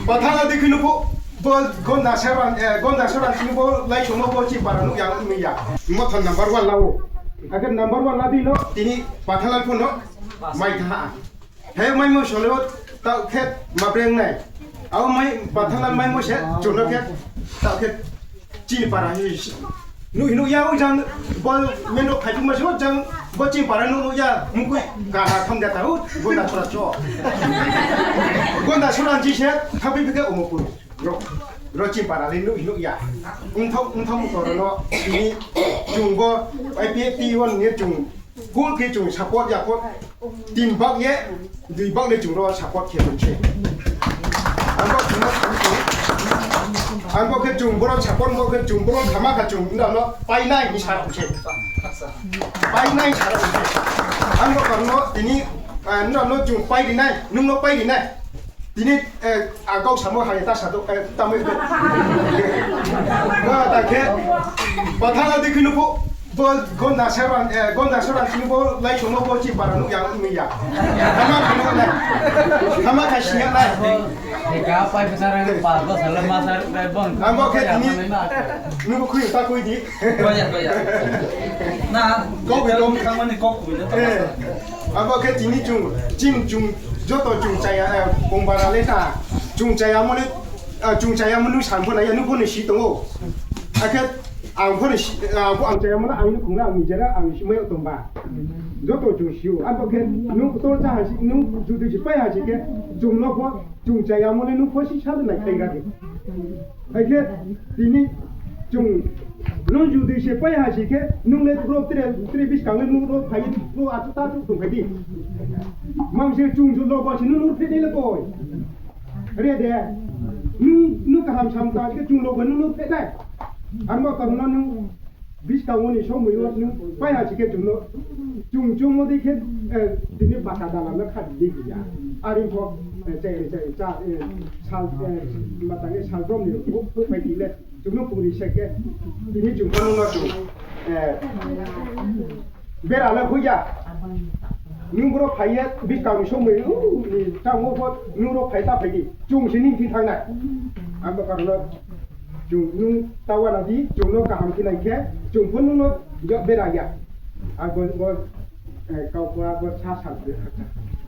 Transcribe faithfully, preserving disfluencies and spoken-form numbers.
Pathala dikhi nuko bo Gonda Seran, eh, Gonda Seran sini bo lai somo bo chi para nuk yang mi ya. Mo thon number one lao. Agar number one la di no, tini Pathala ko no mai tha. He mai mo solo ta khet ma breng nai. Au mai Pathala mai mo se chono khet ta khet. Chini para hi nu hinu ya o jang bo mendo phai ma so jang bo chini para nu ya mukui ka ha tham da ta o Gonda Sura cho. Gonda Sura ji se thabi bike omo puru. Ro ro chini para le nu hinu ya. Ung thok ung thok ko ro no ni chung bo I P T one ni chung. Kul khe chwng support ya kho tin bak ye dui bak le chwng ro support khe tong se. Ang bo chwng no thang khe, ang bo khe chwng boro support bo khe chwng boro thama kha chwng nda no pai nai ni sa tong se. Pai nai sa tong se. Ang bo kar no tini, ah, nda no chwng pai ri nai, nung no pai ri nai. Tini, eh, ang kok samo hai ta sado, eh, tamoi ko. Ba ta khe, Pathala dikhi nuko, bo Gonda Seran, eh, Gonda Seran sini bo lai somo bo chi para nuk yang mi ya. Hama kunu nai. Hama kha siya nai. Ka pai besar pa ba sala ma sar ba bon. Ang bo khe tini, nuko khui ta khui di. Ko ya, ko ya. Na, kok bi kok. Khamani kok bi na. Eh. Abo khe tini chwng, chini chwng, joto chwng chaya, eh, kong bara le ta. Chwng chaya mo le, ah, chwng chaya mo nung san pho na ya, nung pho ni si tongo. Akhe ang pho ni si, ah, bo ang chaya mo na, ang ni khung na, ang ni jera, ang ni si mo ya tong ba. Joto chwng si o. Abo khe nung kotor cha ha si, nung judi si pai ha si khe, chwng no pho, chwng chaya mo le nung pho si sa le nai khai ga khe. Hai khe tini chwng nung judi se pai ha si khe nung le bro tre tre bis kang le nung bro phai bro atu ta tu phai di. Mang se chwng ju lo ba si nung nung phai le koi. Re de. Nung nung kaham sam ta khe chwng lo ba nung nung phai dai. Ang ba kang na nung bis kang ni so mui o nung pai ha si khe chwng no chwng chwng mo di khe, eh, tini baka dala na kha di ya. Ari pho, eh, chai chai cha, eh, sal, eh, matang e sal brom ni phuk phuk phai di le. Chwngno puri se khe, tini chwng phano no chwng, eh, bera le huya. Nung boro phai ye, bikang ni somoi, uh, ni tamo bo nung ro phai ta phai di. Chwng sini thi thang nai. Ang bo karon no chwng nung tawa na di, chwng no kaham khe nai khe, chwng phano no yo bera ya. Ang bo, bo, eh, kau bo sa sa.